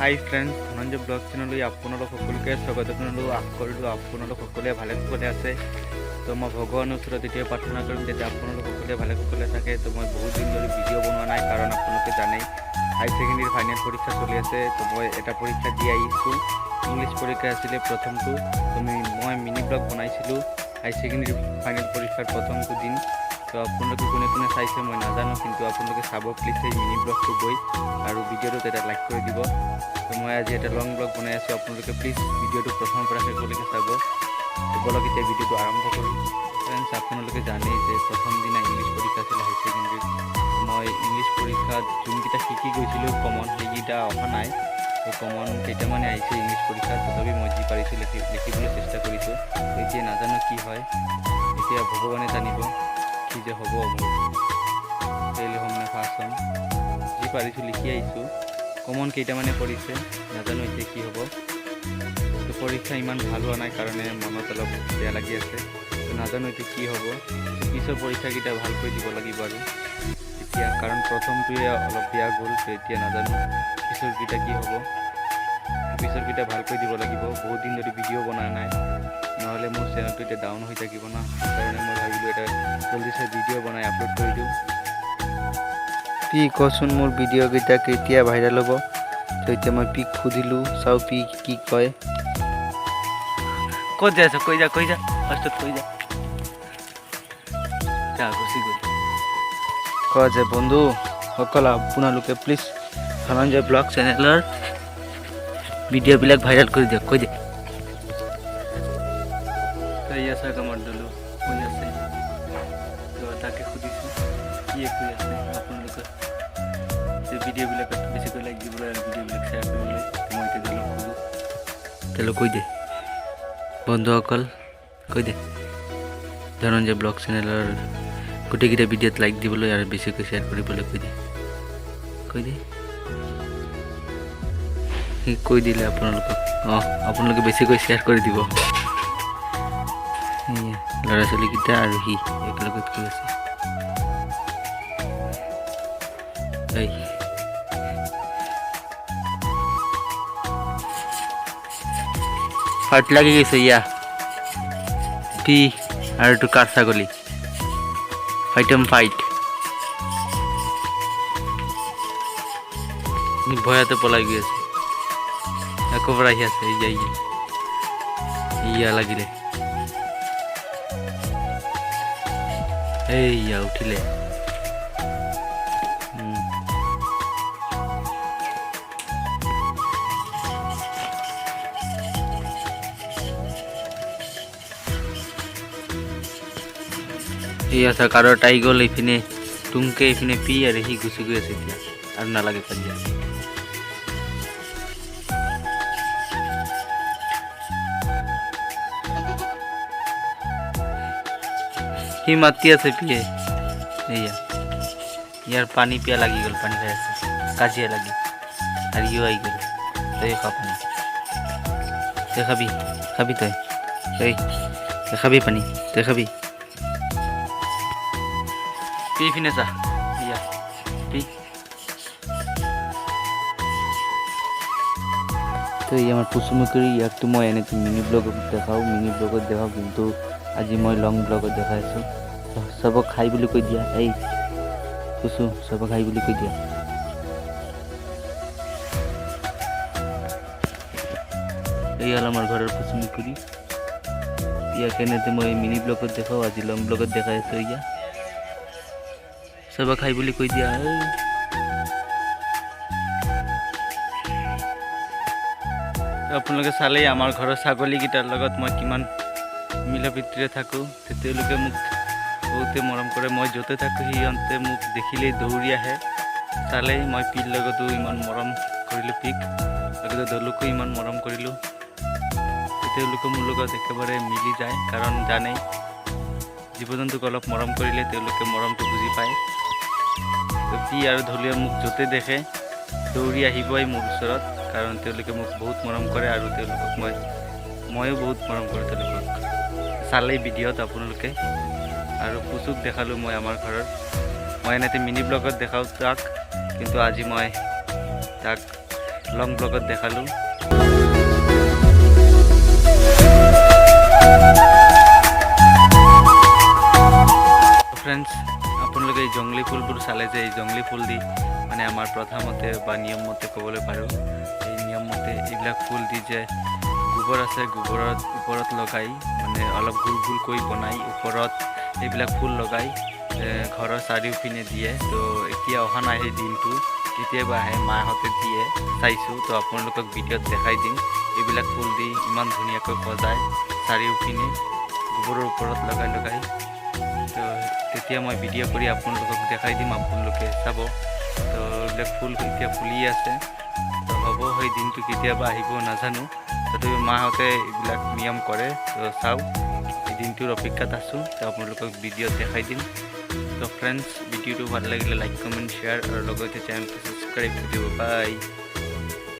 হাই friends, Dhananjay blog চেনেললৈ আপোনালোক সকলোকে স্বাগত জনালোঁ। আশা কৰিলোঁ আপোনালোক সকলোৱে ভালে কুশলে আছে। তো মই ভগৱানৰ ওচৰত এতিয়া প্ৰাৰ্থনা কৰিম যাতে আপোনালোক সকলোৱে ভালে কুশলে থাকে। তো মই বহুত দিন ধৰি ভিডিঅ' বনোৱা নাই, কাৰণ আপোনালোকে জানেই হাই ছেকেণ্ডেৰী ফাইনেল পৰীক্ষা চলি আছে। তো মই এটা পৰীক্ষা দি আহিছোঁ, ইংলিছ পৰীক্ষা আছিলে প্ৰথমটো। তো মই মিনি ব্লগ বনাইছিলোঁ হাই ছেকেণ্ডেৰী ফাইনেল পৰীক্ষাৰ প্ৰথমটো দিন। তো আপোনালোকে কোনে কোনে চাইছে মই নাজানো, কিন্তু আপোনালোকে চাব প্লিজ সেই মিনি ব্লগটো গৈ আৰু ভিডিঅ'টোত এটা লাইক কৰি দিব। তো মই আজি এটা লং ব্লগ বনাই আছোঁ, আপোনালোকে প্লিজ ভিডিঅ'টো প্ৰথমৰ পৰা শেষলৈকে চাব। তো ব'লক, এতিয়া ভিডিঅ'টো আৰম্ভ কৰোঁ। ফ্ৰেণ্ডছ, আপোনালোকে জানেই যে প্ৰথম দিনা ইংলিছ পৰীক্ষা আছিলে হাই ছেকেণ্ডেৰীত। মই ইংলিছ পৰীক্ষাত যোনকেইটা শিকি গৈছিলোঁ কমন, সেইকেইটা অহা নাই। তো কমন কেইটামানে আহিছে ইংলিছ পৰীক্ষাত। তথাপি মই যি পাৰিছোঁ লিখিবলৈ চেষ্টা কৰিছোঁ। তো এতিয়া নাজানো কি হয়, এতিয়া ভগৱানে জানিব কি যে হ'ব, মোৰ ফেইল হ'ম নে পাছ হ'ম। যি পাৰিছোঁ লিখি আহিছোঁ, কমন কেইটামানে পৰিছে, নাজানো এতিয়া কি হ'ব। তো পৰীক্ষা ইমান ভাল হোৱা নাই কাৰণে মনত অলপ বেয়া লাগি আছে। তো নাজানো এতিয়া কি হ'ব। তো পিছৰ পৰীক্ষাকেইটা ভালকৈ দিব লাগিব আৰু এতিয়া, কাৰণ প্ৰথমটোৱে অলপ বেয়া গ'ল। তো এতিয়া নাজানো পিছৰকেইটা কি হ'ব। পিছৰকেইটা ভালকৈ দিব লাগিব। বহুত দিন ধৰি ভিডিঅ' বনোৱা নাই, নহ'লে মোৰ চেনেলটো এতিয়া ডাউন হৈ থাকিব না। সেইকাৰণে মই ভাবিলোঁ এটা জলদি চাই ভিডিঅ' বনাই আপলোড কৰি দিওঁ। পি, কচোন, মোৰ ভিডিঅ'কেইটা কেতিয়া ভাইৰেল হ'ব? তো এতিয়া মই পিক সুধিলোঁ, চাওঁ পি কি কয়। ক'ত যাই আছ? কৈ যা, কৈ যা, ফাৰ্ষ্টত কৈ যা। যা, গুচি গ'ল। কয় যে বন্ধুসকল, আপোনালোকে প্লিজ ধনঞ্জয় ব্লগ চেনেলৰ ভিডিঅ'বিলাক ভাইৰেল কৰি দিয়ক, কৈ দিয়ক। তো এয়া চাওক, আমাৰ দলো শুই আছে। তো তাকে সুধিছোঁ কি শুই আছে। আপোনালোকে যে ভিডিঅ'বিলাকত বেছিকৈ লাইক দিবলৈ আৰু ভিডিঅ'বিলাক শ্বেয়াৰ কৰিবলৈ। তো মই এতিয়া দলক সোধোঁ। তেওঁলোক কৈ দে, বন্ধুসকল, কৈ দে, ধনঞ্জয় ব্লগ চেনেলৰ গোটেইকেইটা ভিডিঅ'ত লাইক দিবলৈ আৰু বেছিকৈ শ্বেয়াৰ কৰিবলৈ কৈ দে, কৈ দে। সি কৈ দিলে আপোনালোকক। অঁ, আপোনালোকে বেছিকৈ শ্বেয়াৰ কৰি দিব। এয়া ল'ৰা ছোৱালীকেইটা আৰু সি একেলগত গৈ আছে। এই ফাইট লাগি গৈছে। ইয়া পি আৰু এইটো কাৰ ছাগলী, ফাইটম ফাইট। ভয়তে পলাই গৈ আছে, আকৌ পৰা আহি আছে। ইয়া ইয়া ইয়া লাগিলে, এইয়া উঠিলে। এই আছে আৰু এটা আহি গ'ল। এইপিনে টুংকে, এইপিনে পি আৰু সি গুচি গৈ আছে। এতিয়া আৰু নালাগে কাজিয়া। সি মাতি আছে পিয়ে। এইয়া ইয়াৰ পানী পিয়া লাগি গ'ল, পানী খাই আছে কাজিয়া লাগি। আৰু ইও আহি গ'ল। তই খা পানী, তই খাবি, খাবি তই, এই তই খাবি পানী, তই খাবি। পি পিনে চা, ইয়া পি। তো এই আমাৰ পুচু মেকুৰী, ইয়াকতো মই এনেকৈ মিনি ব্লগত দেখাওঁ, মিনি ব্লগত দেখাওঁ, কিন্তু আজি মই লং ব্লগত দেখাই আছোঁ। তো চবক হাই বুলি কৈ দিয়া। এই পুচু, চবক হাই বুলি কৈ দিয়া। এই হ'ল আমাৰ ঘৰৰ পুচু মেকুৰী। ইয়াক এনেতে মই মিনি ব্লগত দেখাওঁ, আজি লং ব্লগত দেখাই আছোঁ। ইয়া চবক হাই বুলি কৈ দিয়া। এই তো আপোনালোকে চালেই আমাৰ ঘৰৰ ছাগলীকেইটাৰ লগত মই কিমান মিলা প্ৰীতিৰে থাকোঁ। তো তেওঁলোকে মোক বহুতে মৰম কৰে। মই য'তে থাকোঁ সিহঁতে মোক দেখিলেই দৌৰি আহে। চালেই মই পিৰ লগতো ইমান মৰম কৰিলোঁ, পিক লগতে দলকো ইমান মৰম কৰিলোঁ। তো তেওঁলোকে মোৰ লগত একেবাৰে মিলি যায়, কাৰণ জানেই জীৱ জন্তুক অলপ মৰম কৰিলে তেওঁলোকে মৰমটো বুজি পায়। তো পি আৰু ধলুৱে মোক য'তে দেখে দৌৰি আহিবই মোৰ ওচৰত, কাৰণ তেওঁলোকে মোক বহুত মৰম কৰে আৰু তেওঁলোকক ময়ো বহুত মৰম কৰোঁ তেওঁলোকক। চালেই ভিডিঅ'ত আপোনালোকে। আৰু পুচুক দেখালোঁ মই আমাৰ ঘৰৰ। মই এনেতে মিনি ব্লগত দেখাওঁ তাক, কিন্তু আজি মই তাক লং ব্লগত দেখালোঁ। ফ্ৰেণ্ডছ, আপোনালোকে এই জংলী ফুলবোৰ চালে যে, এই জংলী ফুল দি মানে আমাৰ প্ৰথা মতে বা নিয়ম মতে ক'বলৈ পাৰোঁ, এই নিয়ম মতে এইবিলাক ফুল দি যে গোবৰ আছে, গোবৰত ওপৰত লগাই, মানে অলপ গোল গোলকৈ বনাই ওপৰত এইবিলাক ফুল লগাই ঘৰৰ চাৰিওপিনে দিয়ে। তো এতিয়া অহা নাই সেই দিনটো, কেতিয়াবা আহে, মাহঁতে দিয়ে চাইছোঁ। তো আপোনালোকক ভিডিঅ'ত দেখাই দিম। এইবিলাক ফুল দি ইমান ধুনীয়াকৈ সজায় চাৰিওপিনে গোবৰৰ ওপৰত লগাই লগাই। তো তেতিয়া মই ভিডিঅ' কৰি আপোনালোকক দেখাই দিম, আপোনালোকে চাব। তো এইবিলাক ফুল এতিয়া ফুলি আছে। তো হ'ব, সেই দিনটো কেতিয়াবা আহিব নাজানো। তথাপি মাহঁতে এইবিলাক নিয়ম কৰে। তো চাওঁ, এই দিনটোৰ অপেক্ষাত আছোঁ। তো আপোনালোকক ভিডিঅ'ত দেখাই দিম। তো ফ্ৰেণ্ডছ, ভিডিঅ'টো ভাল লাগিলে লাইক, কমেণ্ট, শ্বেয়াৰ আৰু লগতে চেনেলটো ছাবস্ক্ৰাইব কৰি দিব। বাই।